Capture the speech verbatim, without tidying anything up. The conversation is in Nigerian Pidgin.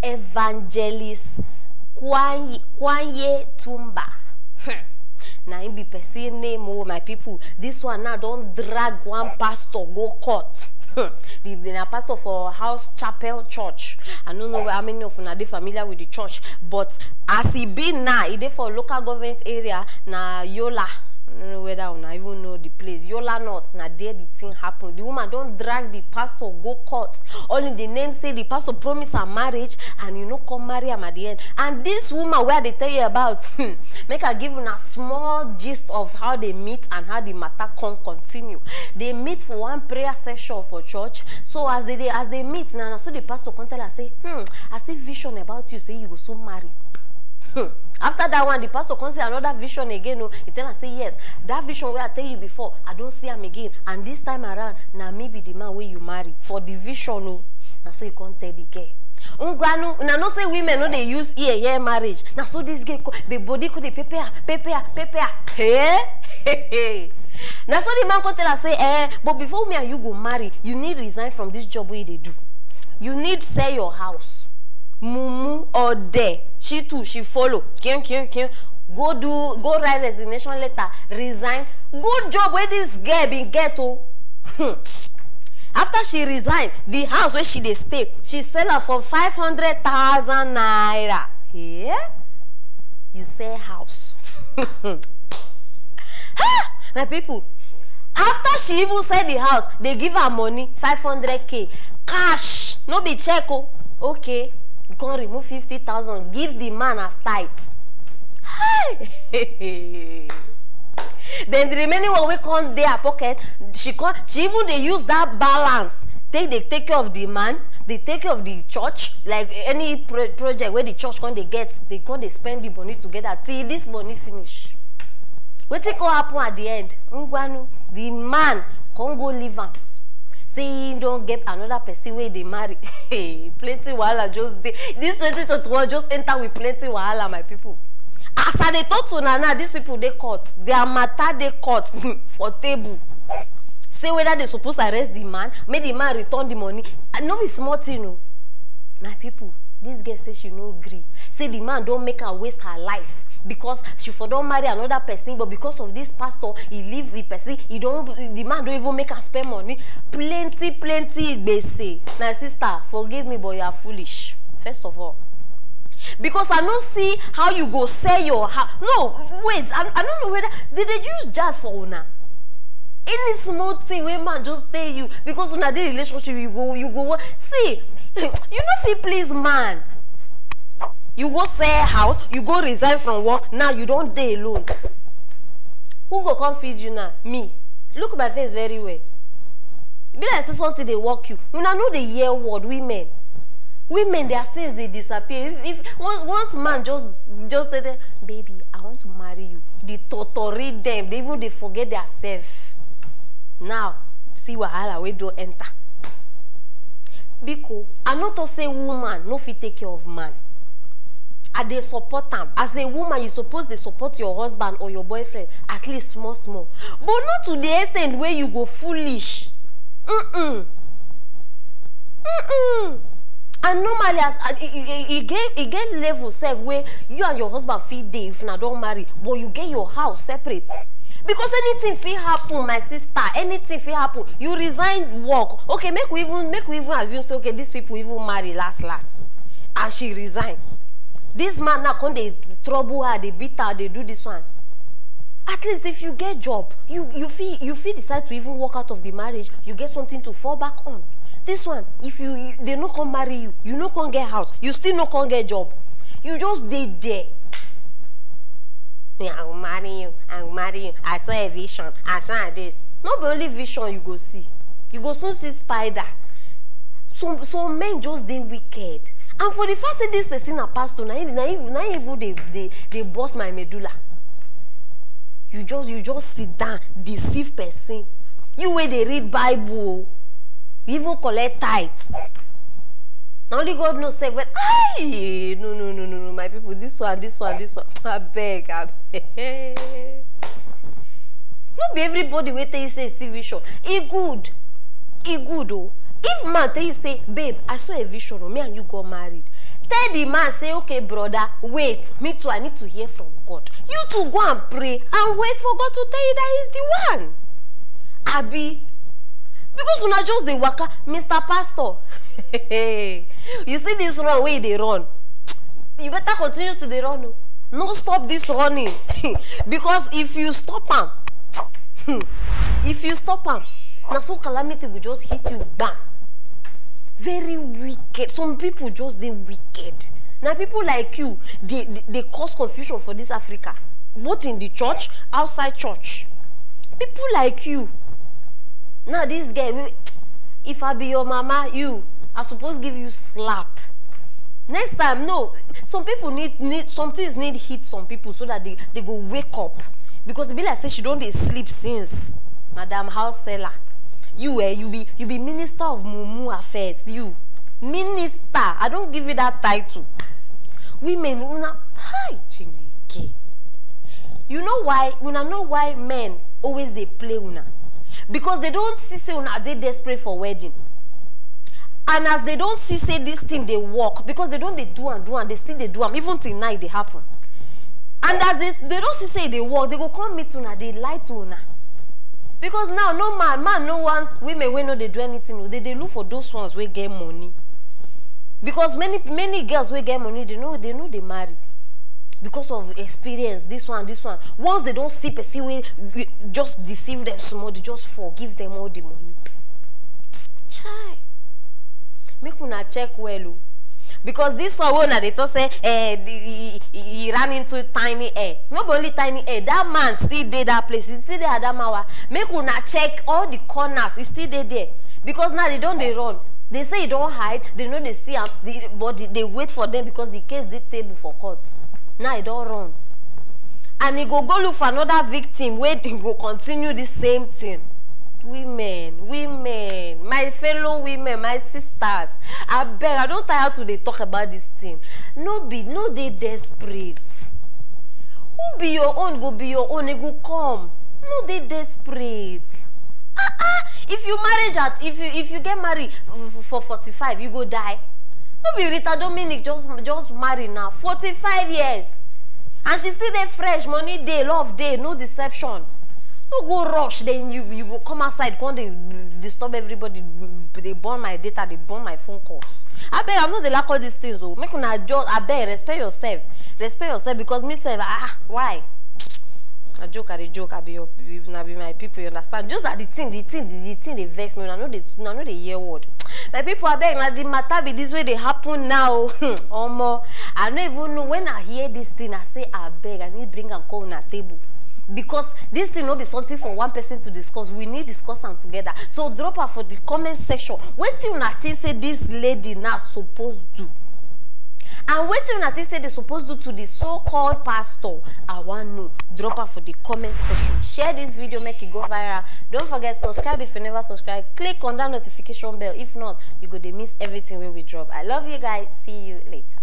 Evangelist Kwanye, Kwanye Tumba. Hmm. Na him be person name, oh, my people. This one now don drag one pastor go court. Hmm. The, the na pastor for House Chapel Church. I don't know how many of una dey familiar with the church, but as e be now, e dey for local government area, na Yola. I don't know whether una even know the place. Yola North, na there the thing happen. The woman don drag the pastor go court. Only the name say the pastor promise her marriage and you no come marry am at the end. And this woman wey I dey tell you about, hmm, make I give una small gist of how they meet and how the matter come continue. They meet for one prayer session for church. So as they dey, as they meet now, na so the pastor come tell her say, hmm, I see vision about you, say you go soon marry. Hmm. After that one, the pastor come see another vision again. Oh, he tell her say, yes, that vision wey I tell you before, I don't see am again. And this time around, na me be the man wey you marry for the vision. Oh, na so he come tell the girl. Ngwanu, una know say women no dey use ear hear marriage. Na so this girl, co- the body could dey pepper, pepper, pepper. Hey, na so the man come tell her say, eh, but before me and you go marry, you need resign from this job wey you dey do. You need sell your house. Mumu or there, she too, she follow. Kion, kion, kion. Go do, go write resignation letter, resign. Good job wey this girl bin get, oh. Hmm. After she resign, the house where she dey stay, she sell her for five hundred thousand naira. Yeah? You sell house. Ha! My people, after she even sell the house, they give her money, five hundred k. Cash, no be check, oh. Okay, you can remove fifty thousand, give the man as tithe. Hey! Then the remaining one wey come dey her pocket, she come, she even dey use that balance take dey take care of the man, dey take care of the church, like any pro project wey the church come dey get, they come dey spend the money together till this money finish. Wetin come happen at the end? Ngwanu, the man come go leave am. Say he don get another person wey dey marry. Plenty wahala just dey. This twenty twenty-one just enter with plenty wahala, my people. As I dey talk to una now, these people dey court. Their matter dey court for table. Say whether they suppose arrest the man, make the man return the money. Ah, no be small thing o. My people, this girl say she no gree. Say the man don make her waste her life because she for don marry another person, but because of this pastor, he leave the person. He don, the man don even make her spend money. Plenty, plenty gbese. My sister, forgive me, but you are foolish. First of all, because I no see how you go sell your house. No, wait, I, I don't know whether did they use jazz for una. Any small thing wey man just tell you because una dey relationship, you go, you go wa- see. You no fit please man. You go sell house, you go resign from work. Now you don dey alone. Who go come feed you now? Me. Look my face very well. E be like say something dey work you. Una no dey hear word, women. Women, their sense dey disappear. If, if once, once man just, just tell them, baby, I want to marry you, the totori them, they even dey forget their self. Now, see wahala wey don enter. Biko, I no talk say woman no fit take care of man. I dey support am. As a woman, you suppose dey support your husband or your boyfriend, at least small small. But not to the extent where you go foolish. Mm-mm. Mm-mm. And normally, as, as e, e, e, e get, e get level sef where you and your husband fit dey if una don marry, but you get your house separate. Because anything fit happen, my sister. Anything fit happen. You resign work. Okay, make we even, make we even assume say, okay, these people even marry last last, and she resign. This man now come dey trouble her, dey beat her, dey do this one. At least if you get job, you, you fit, you fit decide to even walk out of the marriage. You get something to fall back on. This one, if you, you they no come marry you, you no come get house, you still no come get job. You just dey there. Me, I will marry you. I will marry you. I saw a vision. I saw this. No be only vision you go see. You go soon see spider. Some, some men just dey wicked. And for the fact say this person na pastor, na him, na him, na him even dey, dey, dey burst my medulla. You just, you just sit down, deceive person. You wey dey read Bible, you even collect tithe. Na only God knows sef when. Aye, no, no, no, no, no, my people, this one, this one, this one. Abeg, abeg. No be everybody wey tell you say e see vision, e good. E good o. If man tell you say, babe, I saw a vision o, me and you got married. Tell the man, say, "Okay, brother, wait, me too, I need to hear from God." You too, go and pray and wait for God to tell you that he's the one. Abi, because una just dey waka, "Mister Pastor, you see this run wey you dey run, you better continue to dey run o. No stop this running." Because if you stop am, if you stop am, na so calamity go just hit you, bam. Very wicked. Some people just dey wicked. Na people like you dey, dey, dey cause confusion for this Africa, both in the church, outside church. People like you. Now this guy, wey, if I be your mama, you, I suppose give you slap. Next time, no. Some people need, need, some things need hit some people so that they, they go wake up. Because e be like say she don dey sleep since. Madam house seller, you, eh, you be, you be minister of mumu affairs. You, minister, I don give you that title. Women, una, hi, Chineke. You know why? Una know why men always dey play una? Because they don't see say una dey desperate for wedding. And as they don't see say this thing dey work, because they don't dey do and do and they still dey do am, even till now e dey happen. And as they, they don't see say e dey work, they go come meet una, dey lie to una. Because now, no man, man no want women wey no dey do anything o. They dey look for those ones wey get money. Because many, many girls wey get money, they no, they no dey marry because of experience, this one, this one. Once they don see person wey, wey just deceive them small, they just forgive them all the money. Chai. Make una check well o. Because this one wey una dey talk say, eh, the, he, he, he ran into tiny air. No be only tiny air. That man still dey that place. He still dey Adamawa. Make una check all the corners. He still dey there. Because now they don dey run. They say he don hide. They no dey see am. The, but they, they wait for them because the case dey table for court. Now he don run. And he go go look for another victim wey he go continue the same thing. Women, women, my fellow women, my sisters, abeg, I don tire to dey talk about this thing. No be, no dey desperate. Who be your own go be your own, e go come. No dey desperate. Ah ah, if you marriage at, if you, if you get married f-, f-, for forty-five, you go die. No be Rita Dominic just, just marry now, forty-five years, and she still dey fresh, money dey, love dey, no deception. No go rush, then you, you go come outside, come dey disturb everybody, dey burn my data, dey burn my phone calls. Abeg, I no dey like all these things o. Make una just, abeg, respect yourself, respect yourself, because me sef, ah, why? I joke, I dey joke, I be your, you na be my people, you understand? Just that the thing, the thing, the, the thing dey vex me. I no dey, I no dey hear word. My people, abeg, na the matter be this wey dey happen now. Omo, I no even know. When I hear this thing, I say, "Abeg, I need bring am come una table." Because this thing no be something for one person to discuss. We need discuss am together. So drop am for the comment section. Wetin una think say this lady now suppose do? And wetin una think say they suppose do to the so-called pastor? I wan know. Drop am for the comment section. Share this video, make it go viral. Don't forget, subscribe if you never subscribe. Click on that notification bell. If not, you go dey miss everything wey we drop. I love you guys. See you later.